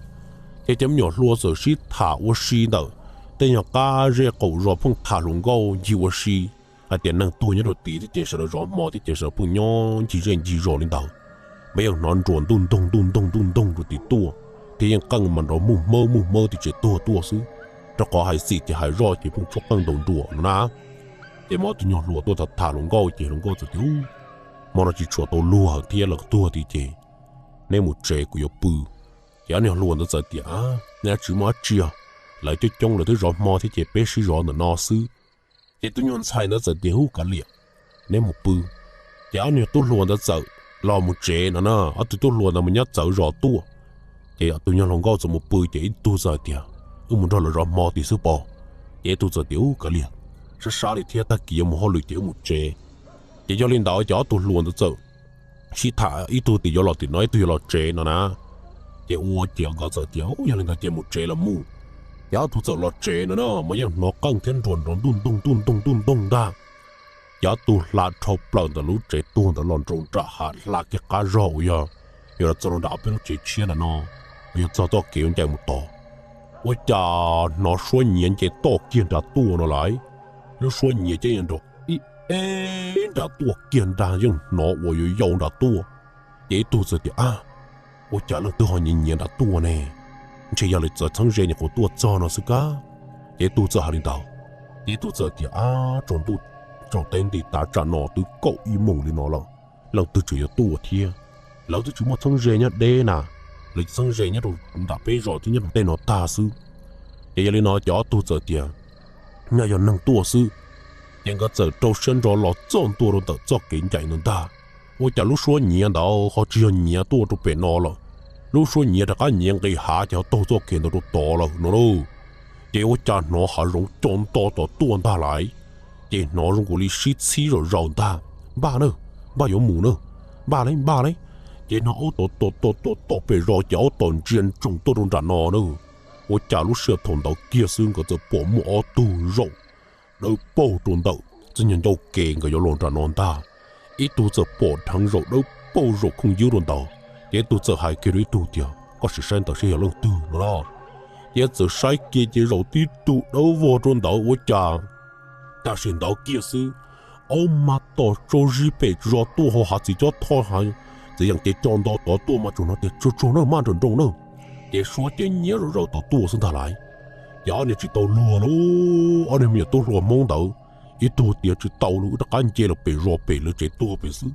Ces cov me nyuam hluas txawm sib tham ua si ntawm tej nyuag qab zej qaum zos, pheej tham hluas nkauj ncig ua si hais tias neeg tuag nyob rau tid thiab ces sawv daws zov hmo thiab ces sawv daws pheej nyob ncig zej ncig zos li ntawd. Mas yeej hnov nruas ntuj ntoog ntuj ntoog ntuj ntoog rau tid tuaj, thiab yeej qeej mas nrov mug hmawb mug hmawb tim tsev tuag tuaj xwb, rau qhov hais xim ces hais zoj ces pheej tshuab qeej ntaus nruas no na. Ces muaj tus nyuag hluas tuaj tham tham hluas nkauj ces hluas nkauj txawm tias, Hmo no tsis tshua tau luag thiab, lawv tuag tid ces neb mus tsev, kuv yuav pw. Ces ob niag hluas ntawd txawm tias, Neb tsis muaj dab tsi, lawv coob coob lawv twb zov hmo thiab ces peb sib zov ntawm no xwb. Ces tus nyuag ntxhais ntawd txawm tias, Ub, kav liam, neb mus pw. Ces ob niag tub hluas ntawd txawm los mus tsev no na, ob tug tub hluas ntawd mus nyob txawv zos tuaj. Ces tus nyuag hluas nkauj txawm mus pw ces ib tug txawm tias, Wb mus nrog lawv zov hmo tim xwb pob. Ces ib tug txawm tias, Ub, kav liam, sab sab li thiab, tag kis yuav mus hauj lwm ces wb mus tsev. Ces yog li ntawd ces ob tug hluas ntawd txawm sib tham, ib tug tias yuav los tim no, ib tug yuav los tsev no na. Ces ua ces nkawd txawm tias, Yog li ntawd ces mus tsev los mus. Ces ob tug txawm los tsev no na mas yeej hnov qeej thiab nruas nrov ntuj ntoog ntuj ntoog ntuj ntoog ntag. Ces ob tug hla dhau plaws ntawm lub tsev tuag ntawd los rau nram hav, hla kiag qab zog uas yog yuav los txog rau nram peb lub tsev tshiab ntawm no, uas yog txog txoj kev yuav ncaim mus tod. Ua cas hnov suab nyiav nce toj kiag nram tuaj no lawm. Lub suab nyiav ces yeej nrov ib eb nram tuaj kiag ntag, yeej hnov uas yuav yau nram tuaj. Ces ib tug txawm tias, Ab, ua cas leej twg ho nyiav nyiav nram tuaj ne? Ntshe yog lawv txawv txheeb ze nyuam qhuav tuaj txog no xwb kab. Ces ib tug txawm hais li ntawd. Ces ib tug txawm tias, Ab, tsaus ntuj tsaus teb nti tav tsam no twb kaum ib moos li no lawm, leej twg tseem yuav tuaj thiab? Lawv twb tsis muaj txheeb ze nyob deb na, lawv txheeb ze nyob rau nram peb zos thiab nyob rau tej no tag xwb. Ces yog li no ces ob tug txawm tias, Nyaj yog neeg tuaj xwb. Ces nkawd txawm rau siab ntso los txog ntua rau ntawm txoj kev ncaim ntawd ntag. Ua cas lub suab nyiav ntawd ho tsis yog nyiav tuaj rau pem no lawm, lub suab nyiav rov qab nyiav nqis hav ces ho taug txoj kev ntawd rau tod lawm no lauj. Ces ua cas hnov hav zoov co nto tod tuaj ntag lauj. Ces hnov zoo nkaus li sib txhib zom zaws ntag, Npaj na, npaj yuav mus na, npaj lauj, npaj lauj. Ces hnov aub tom tom tom tom tom pem zos ces aub tom ntsia ntsoov tuaj rau nram no na. Ua cas lub sij hawm thaum ntawd kiag xwb nkawd txawm pom muaj ob tug zaum dawb paug rau ntawm txij nyog ncauj ke nkawd yuav los nram no ntag. Ib tug txawm pom dheev zaum dawb paug zaum khooj ywb rau ntawd, ces ib tug txawm hais kiag rau ib tug tias, Koj sim saib ntawd saib yog leej twg no los. Ces txawm saib kiag ces zaum tib tug dawb vog rau ntawd ua cas tam sim ntawd kiag xwb, aub mas tom tsaug zig pem zos tuaj, ho hav txiv cob thoj txiv yeem ces co nto tod tuaj mas tsuas hnov tias, Tsuag tsuag na, maj nroos nroos na. Ces suab ces nyiav zom zaws tod tuaj xwb ntag lauj. Ces ob niag tsis tau luag lauj, ob niag me nyuam tub hluas Hmoob ntawd, ib tug tias, Tsis tau lauj, wb rov qab nce los pem zos pem lawv tsev tuag pem xwb.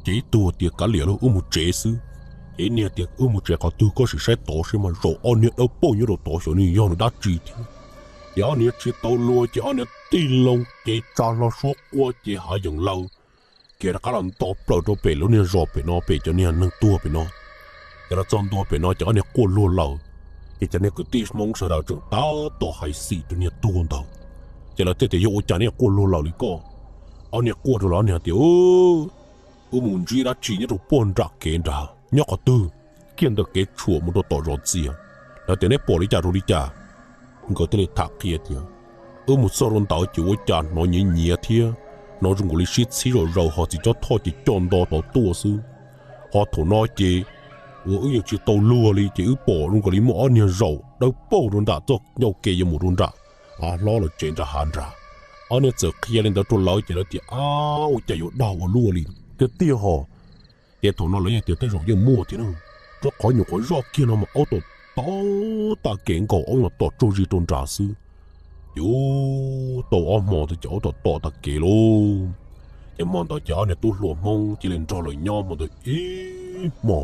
Ces ib tug tias, Kav liam lauj, wb mus tsev xwb. Ces ib niag tias, Wb mus tsev qhov twg? Koj sim saib tod seb mas, zaum ob niag dawb paug nyob rau tod xyov nws yog nws dab tsi thiab. Ces ob niag tsis tau luag ces ob niag tig loo ces tsa hlo suab quaj ces hav yeem laws, ces rov qab los nto plaws rau pem lub niag zos pem no, pem cov niag neeg tuag pem no. Ces los txog ntua pem no ces ob niag quaj luag lawm. Ces cov niag kwv tij Hmoob sawv daws tseem tab tom hais xim rau niag tuag ntawd. Ces lawv thiaj tias, Yog ua cas nej quaj luag lawm li koj? Ob niag quaj rau lawv ob niag tias, Wb mus ntsib dab tsi nyob rau puag nram kev nrad, nyob qhov twg? Kiag ntawm kev tshuam mus rau tom zos txias. Lawv tias, Neb pom li cas rau li cas? Nkawd thiaj li tham qhia tias, Wb mus txog rau ntawd ces ua cas hnov nyiav nyiav thiab hnov zoo nkaus li sib txhib zom zaws ho txiv cob thoj ces co nto tod tuaj xwb. Ho thaum no ces uas wb yeej tsis tau luag li ces wb pom zoo nkaus li muaj ob niag zaum dawb paug rau nram txoj ncauj ke yuav mus rau nram av hlob lawv tsev nram hav nrad. Ob niag txawm qhia li ntawd rau lawv ces lawv tias, Ab, ua cas yuav dag ua luaj li tiag tiag ho. Ces thaum no lawv yeej tias, Tej zaum yeej muaj thiab na, rau qhov nyuam qhuav zoj kiag no mas aub tom tom tag kev nkaus, aub no tom tsaug zig rau nrad xwb. Ces tau ob hmo ntawd ces aub tom tom tag kev lauj. Ces hmo ntawd ces ob niag tub hluas Hmoob cia li nrog lawv nyob hmo ntawd ib hmo,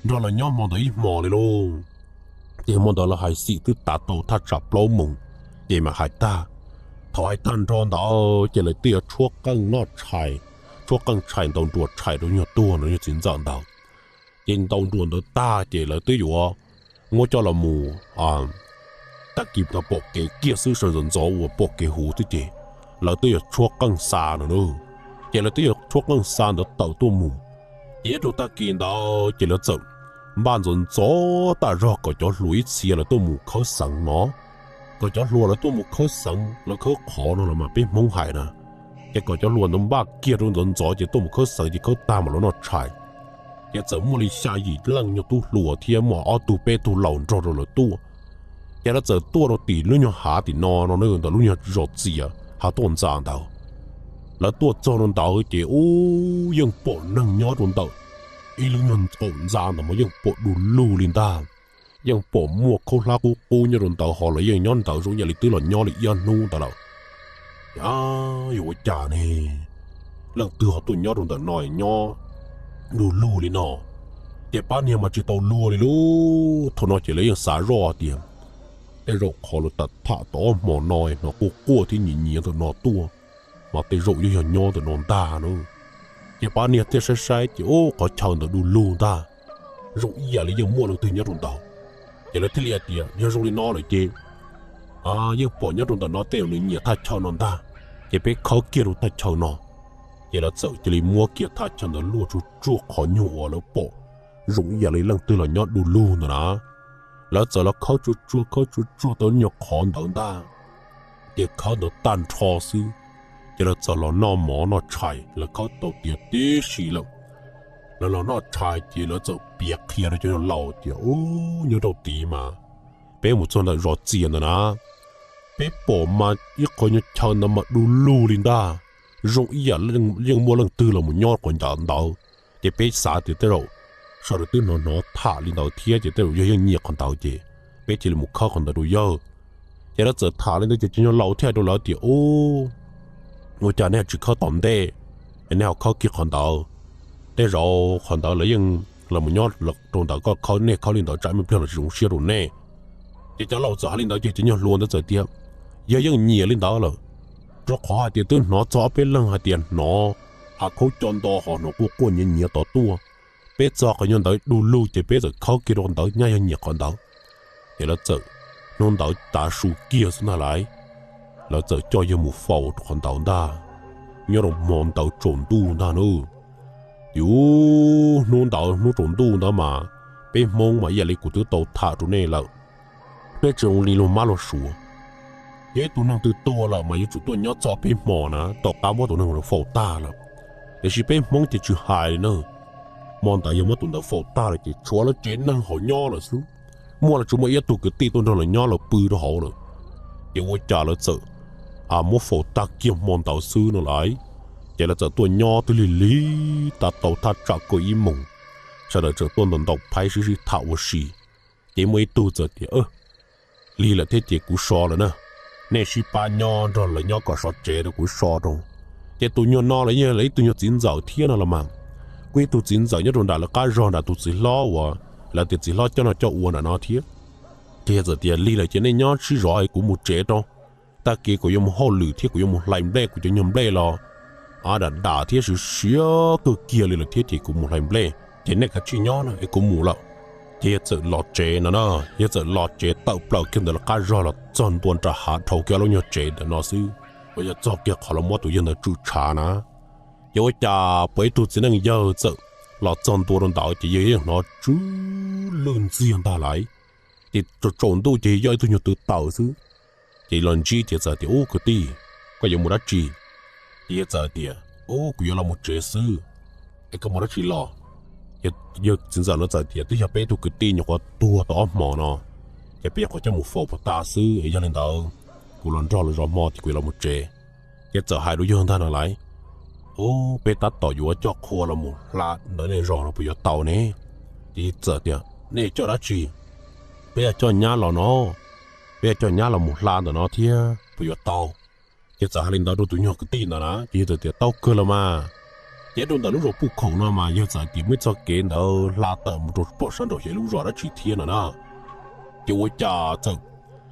nrog lawv nyob hmo ntawd ib hmo li lauj. Ces hmo ntawd lawv hais xim twb tav tau thaj tsam plaub moos, ces mam hais tag. Thaum hais tag nrho ntawd ces lawv twb yuav tshuab qeej noj tshais, tshuab qeej tshais ntaus nruas tshais rau nyuag tuag ntawd, nyuag txiv ntxawm ntawd. Ces ntaus nruas ntawd tag ces lawv twb yuav muab coj los mus, tag kis tau pom kev kiag xwb, sawv ntxov ntxov uas pom kev huv xwb ces lawv twb yuav tshuab qeej xa no na. Ces lawv twb yuav tshuab qeej xa ntawd tawm tuaj mus. Ces nyob rau tag kis ntawd ces lawv txawm npaj ntxov ntxov tas zog kom cov hluas ib txhia lawv tuaj mus khawb xeev no, kom cov hluas lawv tuaj mus khawb xeev, lawv khawb qhov no los mas peb Hmoob hais na. Ces kom cov hluas ntawd npaj kiag rau ntxov ntxov ces tuaj mus khawb xeev ces khawb tag mam los noj tshais. Ces txawm muaj li xya yim leej nyuag tub hluas thiab muaj ob tug peb tug laus nrog rau lawv tuaj. Ces lawv txawm tuaj rau tim lub nyuag hav tim no no, ntawm lub nyuag zos txias hav toj ntxa ntawd. Lawv tuaj txog rau ntawd ces ub, yeej pom neeg nyob rau ntawm ib lub nyuag qaum ntxa ntawd mas yeej pom du lug li ntag. Yeej pom muaj khaub hlab qub qub nyob rau ntawd, ho lawv yeej nyob ntawd zoo yam li twb los nyob li ib ob hnub ntawd lawm. Yuav ua cas ne, leej twg ho tuaj nyob rau ntawm no nyob du lug li no? Ces pab niag mas tsis tau luag li lauj. Thaum no ces lawv yeej xav zoj tias, Tej zaum qhov lawv tham tham tau ob hmo no hnov quaj quaj thiab nyiav nyiav ntawm no tuaj, mas tej zaum yeej yog nyob ntawm no ntag na. Ces pab niag thiaj saib saib ces ub, qhov chaw ntawd du lug ntag, zoo ib yam li yeej muaj leej twg nyob rau ntawd. Ces lawv thiaj li hais tias, Yog zoo li no lawm ces yeej pom nyob rau ntawm no tej zaum nws nyiam thaj chaw no ntag, ces peb khawb kiag rau thaj chaw no. Ces lawv txawm cia li muab kiag thaj chaw ntawd luaj tsuag tsuag qhov nyuag uas lawv pom zoo ib yam li leej twg los nyob du lug ntawd na. Lawv txawm los khawb tsuag tsuag khawb tsuag tsuag tau lub nyuag qhov ntawd ntag, ces khawb ntawd tag nrho xwb, ces lawv txawm los noj mov noj tshais, lawv khawb tau tiav tib si lawm. Lawv los noj tshais ces lawv txawm piav qhia rau cov laus tias, Ub, nyob rau tid mas peb mus txog ntawm zos txias ntawd na, peb pom mas ib qho nyuag chaw ntawd mas du lug li ntag, zoo ib yam yeej muaj leej twg los mus nyob qhov ncauv ntawd. Ces peb xav tias tej zaum sawv daws twb hnov hnov tham li ntawd thiab ces tej zaum yawg yeej nyiam qhov ntawd ces peb cia li mus khawb qhov ntawd rau yawg. Ces lawv txawm tham li ntawd ces cov nyuag laus thiaj hais rau lawv tias, Ub, ua cas nej tsis khawb tom ntej, nej ho khawb kiag qhov ntawd? Tej zaum qhov ntawd lawv yeej los mus nyob rau ntawd, koj khawb, nej khawb li ntawd tsam ib pliag los tsis zoo siab rau nej. Ces cov laus txawm hais li ntawd ces cov nyuag hluas ntawd txawm tias, Yawg yeej nyiam li ntawd lawm, rau qhov hais tias twb hnov txog ob peb leeg hais tias hnov hav khaub co nto ho hnov quaj quaj nyiav nyiav tod tuaj. Peb txog qhov nyuag ntawd du lug ces peb txawm khawb kiag rau qhov ntawd, nyab yawg nyiam qhov ntawd. Ces lawv txawm, hnub ntawd tav su kiag xwb ntag lauj, lawv txawm coj yawg mus faus rau qhov ntawd ntag. Nyob rau hmo ntawd tsaus ntuj ntag nawb. Ces hnub ntawd hnub tsaus ntuj ntawd mas peb Hmoob mas ib yam li kuv twb tau tham rau nej lawm, peb tsis zoo li luag mab luag suav. Yog ib tug neeg twg tuag lawm mas yuav tsum tuaj nyob txog peb hmo na tom qab muab tus neeg faus tag lawm. Tiam sis peb Hmoob ces tsis hais li na, hmo ntawd yog muab tus ntawd faus tag lawm ces tshuav lawv tsev neeg hauv nyob lawm xwb. Muaj los tsuas muaj ib tug kwv tij tuaj nrog lawv nyob, lawv pw rau hauv lawm. Ces ua cas lawv txawm muab faus tag kiag hmo ntawd xwb no lauj. Ces lawv txawm tuaj nyob twb lig lig tas tau thaj tsam kaum ib moos, sawv daws txawm tuaj ntaus ntaus phaib sib sib tham ua si. Ces muaj ib tug txawm tias, Lig lawm thiab ces kuv so lawm na, nej sib pab nyob nrog lawv nyob kom sov tsev rau kuv so rau. Ces tus nyuag no los yog lawv ib tug nyuag txiv ntxawm thiab no los mas, kuj ib tug txiv ntxawm nyob rau nram lawv qab zog nram tus txiv hlob uas lawv tias txiv hlob coj noj coj ua nram no thiab. Ces yawg txawm tias, Lig lawm ces nej nyob sib zov es kuv mus tsev rau, tag kis kuv yuav mus hauj lwm thiab kuv yuav mus hlais nplej kuv cov nyuag nplej los dam dam thiab siav siav kawg kiag li lawm thiab ces kuv mus hlais nplej ces nej kav tsij nyob na es kuv mus lawm. Ces yawg txawm los tsev no na, yawg txawm los tsev tawm plaws kiag ntawm lawv qab zog los txog ntua nram hav dhau kiag lub nyuag tsev ntawm no xwb, uas yog txog kiag qhov lawv muab tus yawg ntawd tsum tshav na. Ces ua cas pom ib tug txiv neej yawg txawm los txog ntua rau ntawd ces yawg yeej hnov tsw lwj ntxiag ntag lauj. Ces tsaus ntuj ces yog ib tug nyuag tw taws xwb. Ces los ntsib ces txawm tias, Ub kwv tij, koj yuav mus dab tsi? Ces yawg txawm tias, Ub, kuv yuav los mus tsev xwb. Es koj mus dab tsi los? Yawg txiv ntxawm no txawm tias, Twb yog peb tug kwv tij nyuam qhuav tuag tau ob hmos no, ces peb nyuam qhuav coj mus faus puas tas xwb es yog li ntawd kuv los nrog lawv zov hmo ces kuv yuav los mus tsev. Ces txawm hais rau yawg ntag no lauj, Ub, peb tab tom yuav coj qhua los mus hla ntawm nej zos no puas yuav tau ne? Ces txawm tias, Nej coj dab tsi? Peb yuav coj nyab los no, peb yuav coj nyab los mus hla ntawm no thiab puas yuav tau? Ces txawm hais li ntawd rau tus nyuag kwv tij ntawd na ces yawg txawm tias, Tau kawg los mas. Ces rau ntawm lub zos puj khoom no mas yawg txawm tias muaj ib txoj kev ntawd hla tawm mus rau pem sab nraum hiav lub zos dab tsi thiab no na. Ces ua cas txawm,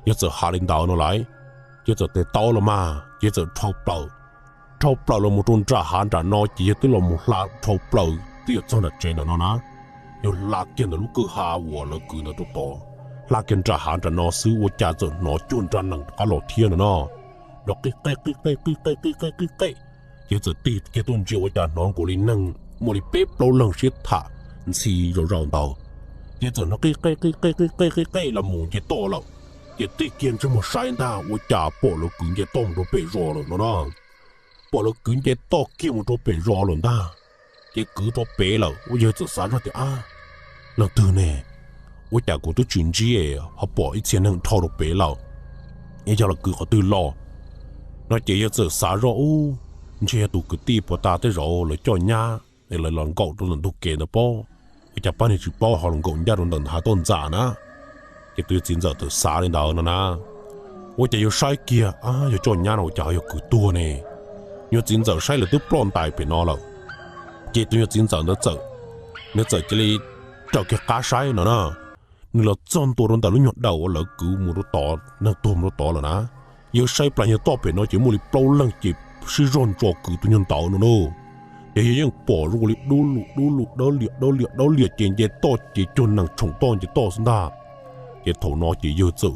yawg txawm hais li ntawd no lauj, ces txawm tias, Tau los mas. Ces txawm dhau plaws, dhau plaws los mus rau nram hav nram no ces yawg twb los mus hla dhau plaws twb yuav txog nram tsev ntawm no na. Yawg hla kiag ntawm lub kwj ha uas lawv kwv ntawd rau tod, hla kiag nram hav nram no xwb ua cas txawm hnov cuaj nra nees rov qab los thiab no no. Nrov qij qej qij qej qij qej qij qej qij qej. Ces txawm tig kiag tuaj ntsia ua cas hnov nkaus li neeg muaj li peb plaub leeg sib tham ntxhi zom zaws ntawd. Ces txawm hnov qij qej qij qej qij qej qij qej los mus nce toj lawm. Ces tig kiag ntsej muag saib ntag ua cas pom lawv kwv nce toj mus rau pem zos lawm no na. Pom lawv kwv nce toj kiag mus rau pem zos lawm ntag. Ces kwv rau pem lawm ua yawg txawm xav zoj tias, A, leej twg ne? Ua cas kuv twb tsis ntsib ho pom ib txhia neeg dhau rau pem lawm, es yog lawv kwv qhov twg los? No ces yawg txawm xav zoj, Ub, ntshe yog tus kwv tij puas tas tej zaum lawv coj nyab es lawv los nkaum rau ntawm ntug kev ntawd pob, ua cas pab niag tsis paub ho los nkaum ncaj rau ntawm hav toj ntxas na. Ces tus yawg txiv ntxawm txawm xav li ntawd no na. Ua cas yawg saib kiag, A, yog coj nyab no ua cas ho yog kwv tuag ne? Nyuag txiv ntxawm saib lawv twb ploj ntais pem no lawm. Ces tus nyuag txiv ntxawm ntawd txawm, nws txawm cia li raws kiag qab saib no na. Nws los txog ntua rau ntawm lub nyuag daws uas lawv kwv mus rau tod, neeg tuag mus rau tod lawm na. Yawg saib plaws nyuag toj pem no ces muaj li plaub leeg ces sib zog ntso kwv tus nyuag ntawd no na. Ces yawg yeej pom zoo li dub lug dub lug dawb liam dawb liam dawb liam ces nce toj ces cuag nees tshoom toj nce toj xwb ntag. Ces thaum no ces yawg txawm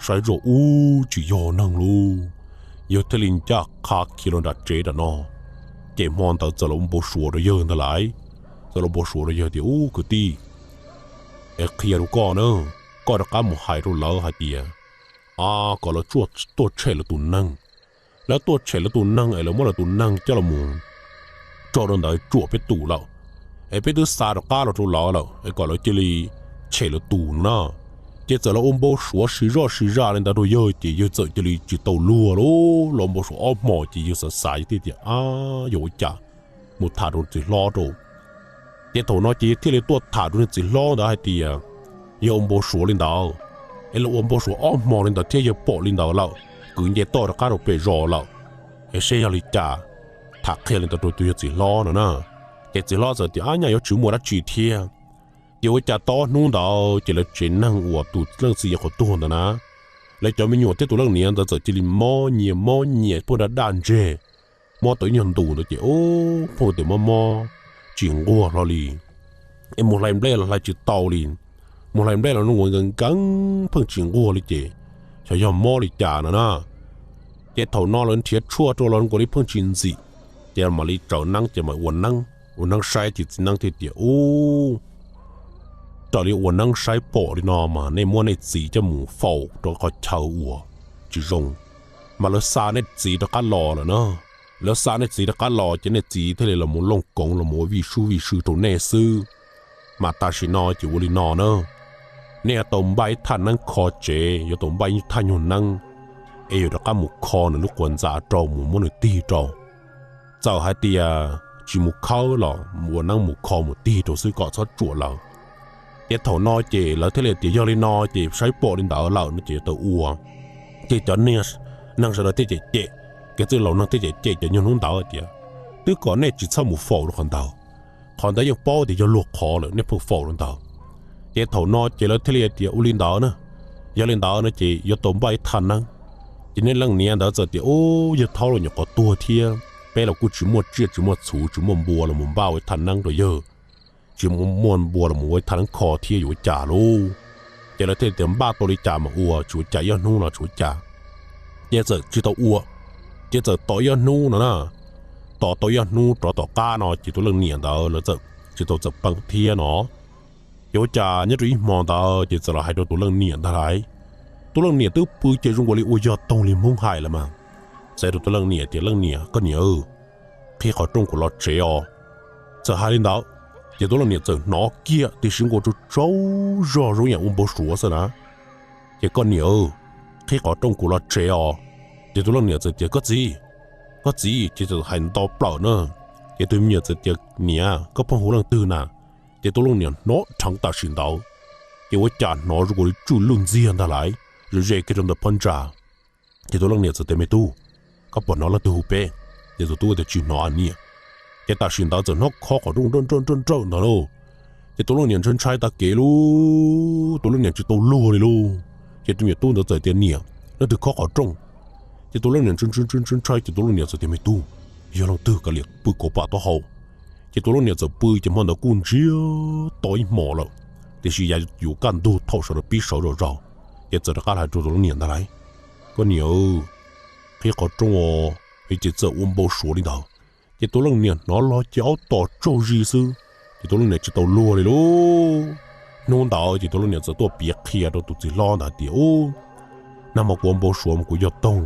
saib zoj ub tsis yog neeg lauj. Yawg thiaj li ncaj qha khiav los nram tsev nram no. Ces hmo ntawd txawm los npau suav rau yawg ntag lauj. Txawm los npau suav rau yawg tias, Ub kwv tij, es qhia rau koj na, koj rov qab mus hais rau lawv hais tias, a, kom lawv tuaj tshem lawv tus neeg. Lawv tuaj tshem lawv tus neeg es lawv muab lawv tus neeg coj los tso rau ntawd tsuam peb tus lawm, es peb twb xa rov qab los rau lawv lawm es kom lawv cia li tshem lawv tus no na. Ces txawm los ua npau suav siv zoj siv zam li ntawd rau yawg ces yawg txawm cia li tsis tau luag lauj. Los npau suav ob hmos ces yawg xav xav yawg thiaj tias, a, yuav ua cas, mus tham rau txiv hlob rau. Ces thaum no ces yawg thiaj li tuaj tham rau niag txiv hlob ntawd hais tias, yog ua npau suav li ntawd, es los ua npau suav ob hmos li ntawd thiab yawg pom li ntawd lawm, kwv nce toj rov qab rau pem zos lawm, es seb yog li cas, tham qhia li ntawd rau tus yawg txiv hlob no na. Ces txiv hlob txawm tias, ab, nyaj yuav tsis muaj dab tsi thiab. Ces ua cas tau ob hnub ntawd ces lawv tsev neeg uas tus leej txiv yawg qhov tuag ntawd na, lawv cov me nyuam thiab tus leej niam ntawd txawm cia li mob nyias mob nyias pheej daj daj ntseg, mob tau ib nyuag ntus ntawd ces ub pheej tias mob mob tsis nquag hlo li, es mus hlais nplej los hlais tsis tau li, mus hlais nplej los nws nkees nkees pheej tsis nquag li ces xyov yog mob li cas no na. Ces thaum no lawv nrhiav tshuaj rau los nkaus li pheej tsis ntxim, ces mam li tsaws neeb ces mam ua neeb, ua neeb saib ces txiv neeb thiaj tias, ub, raws li ua neeb saib pom li no mas nej muab nej txiv coj mus faus rau qhov chaw uas tsis zoo, mas lawv xa nej txiv rov qab los lawm na. Lawv xa nej txiv rov qab los ces nej txiv thiaj li los mus looj koov los mus ua vij sub vij sw rau nej xwb. Mas tam sim no ces ua li no na, nej yuav tau npaj ib thaj neeb kho tsev, yuav tau npaj ib thaj nyuag neeb, es yuav rov qab mus kho nws lub quas ntxa rau mus muab nws tig rau. Txawm hais tias tsis mus khawb los mus ua neeb mus kho mus tig rau xwb kom txhob tsuam lawv. Ces thaum no ces lawv thiaj li tias yog li no ces saib pom li ntawd lawm no ces yuav tau ua. Ces cov neeg sawv daws thiaj cem cem, kev txwj laus neeg thiaj cem cem cov nyuag hnub ntawd tias, twb kom nej tsis txhob mus faus rau qhov ntawd, qhov ntawd yeej paub tias yog luag qhov lawm nej pheej faus rau ntawd. Ces thaum no ces lawv thiaj li tias ua li ntawd na, yog li ntawd no ces yuav tau npaj ib thaj neeb. Ces niag leej niam ntawd txawm tias, ub, yawg thaub los nyuam qhuav tuag thiab peb los kuj tsis muaj tsiaj tsis muaj txhuv tsis muaj npua los mus npaj ua ib thaj neeb rau yawg, tsis muaj npua los mus ua ib thaj neeb kho thiab yuav ua cas lauj. Ces lawv thiaj tias npaj tau li cas mas ua, tsis ua cas, ib ob hnub los tsis ua cas. Ces txawm tsis tau ua, ces txawm tos ib ob hnub no na, tos tau ib ob hnub rov tom qab no ces tus leej niam ntawd lawv txawm tsis tau txawm peem thiab no. Ces ua cas nyob rau ib hmo ntawd ces txawm los hais rau tus leej niam ntag lauj. Tus leej niam twb pw ces zoo nkaus li ua yog toog li Hmoob hais lawm mas, txawm rau tus leej niam tias, leej niam, koj niam, qhib qhov rooj kuv los tsev os. Txawm hais li ntawd, ces tus leej niam txawm hnov kiag tiam sis nkaus tsaug tsaug zog zoo yam ua npau suav xwb na. Ces, koj niam, qhib qhov rooj kuv los tsev os. Ces tus leej niam txawm tias, koj txiv, koj txiv, ces txawm hais nto plaws na. Ces tus me nyuam txawm tias, niam, koj pheej hu leej twg na? Ces tus leej niam hnov dheev tam sim ntawd, ces ua cas hnov zoo nkaus li tswj luj ntxiag ntag lauj, ze ze kiag rau ntawm phab ntsa. Ces tus leej niam txawm tias, me tub, koj puas hnov leej twg hu peb? Ces tus tub tias, tsis hnov niam. Ces tam sim ntawd txawm hnov khob qhov rooj nrawj nrawj nrawj ntawd lauj. Ces tus leej niam ntshai ntshai tag kev lauj, tus leej niam tsis tau luag li lauj. Ces tus me nyuam tub ntawd txawm tias, niam, leej twg khob qhov rooj? Ces tus leej niam ntshai ntshai ntshai ntshai, ces tus leej niam txawm tias, me tub, yog leej twg kav liam pw kauv pam taub hau. Ces tus leej niam txawm pw, ces hmo ntawd kuj ntsiag to ib hmos lawm, tiam sis yav yuav kaj ntug thaum sawv daws pib sawv zom zaws, ces txawm rov qab hais rau tus leej niam ntag lauj, koj niam, qhib qhov rooj os, ces txawm ua npau suav li ntawd. Ces tus leej niam hnov los ces aub tom tsaug zis xwb, ces tus leej niam tsis tau luag li lauj. Hnub ntawd ces tus leej niam txawm tuaj piav qhia rau tus txiv hlob ntawd tias, ub, nag hmo kuv ua npau suav mas kuv yog toog,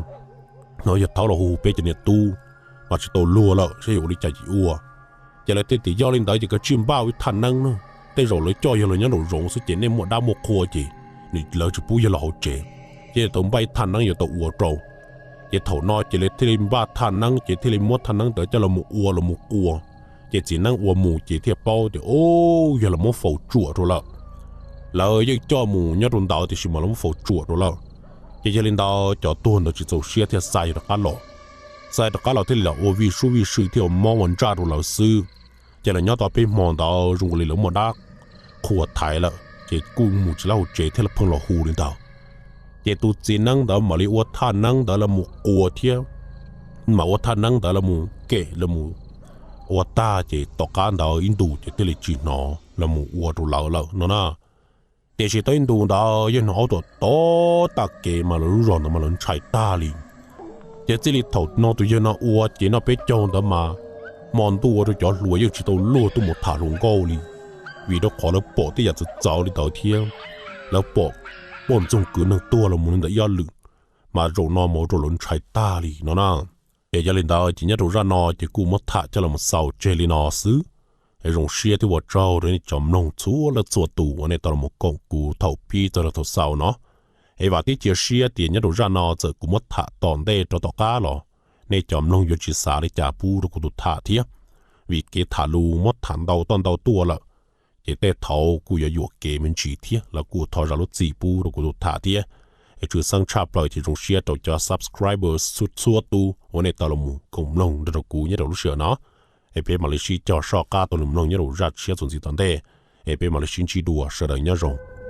hnov yawg thaub los hu hu peb cov niam tub, mas tsis tau luag lawm, saib yuav ua li cas ces ua. Ces lawv thiaj tias, yog li ntawd ces kav tsij npaj ua ib thaj neeb na, tej zaum lawv coj yawg los nyob nraum zoov xwb ces nej muaj dab muaj qhua ces lawv tsis pub yawg los hauv tsev, ces yuav tau npaj ib thaj neeb yuav tau ua rau. Ces thaum no ces lawv thiaj li npaj thaj neeb, ces thiaj li muab thaj neeb ntawd coj los mus ua los mus qua. Ces txiv neeb ua mus ces thiaj paub tias, ub, yog lawv muab faus tsuam rau lawm. Lawv yeej coj mus nyob rau ntawd tiam sis mas lawv muab faus tsuam rau lawm. Ces yog li ntawd cov tuag ntawd tsis txaus siab thiaj xa yawg rov qab los. Xa rov qab los thiaj li los ua vij sub vij sw thiaj ua mob ua ntsaj rau lawv xwb. Ces lawv nyob tau peb hmo ntawd zoo nkaus li lawv muaj dab qhuas thaiv lawm ces kuj mus tsis lab hauv tsev thiab lawv pheej los hu li ntawd. Ces tus txiv neeb ntawd mam li ua thaj neeb ntawd los mus qua thiab, mam ua thaj neeb ntawd los mus kem los mus ua tag ces tom qab ntawd ib ntus ces thiaj li tsis hnov los mus ua rau lawv lawm no na. Tiam sis tau ib ntus ntawd yeej hnov aub tom tom tag kev mas lawv lub zos ntawd mas lawv ntshai tag li. Ces txij li thaum no tus yawg no ua ces noj peb caug ntawd mas hmo ntuj ua rau cov hluas yeej tsis tau luag tuaj mus tham hluas nkauj li. vim rau qhov lawv pom tej yam txawv txawv li ntawd thiab lawv pom poj ntxoog kwv neeg tuag los mus li ntawm ib ob lwm, mas zaum no mus ua rau lawv ntshai tag li no na. Ces yog li ntawd ces nyob rau zaj no ces kuj muab tham coj los mus xaus tseg li no xwb. Es zoo siab thiab ua tsaug rau nej cov mloog txhua leej txhua tus uas nej tau los koom kuv thaum pib txog rau thaum xaus no. Es vam thiab cia siab tias nyob rau zaj no txawm kuv muab tham tom ntej rau tom qab los nej cov mloog yuav tsis xav li cas pub rau kuv tus tham thiab, vim kev tham lus muab tham ntau toj ntau tuaj lawm ces tej thaum kuj yuav yuam kev me ntsis thiab los kuj thov zam lub txim pub rau kuv tus tham thiab. Es tshwj xeeb tshaj plaws ces zoo siab rau cov subscribers txhua txhua tus uas nej tau los koom mloog nrog rau kuv nyob rau lub sij hawm no. Es peb mam li sib cog soj qab tau los mloog nyob rau zaj tshiab txuas ntxiv tom ntej. Es peb mam li sib ntsib dua, sawv daws nyob zoo.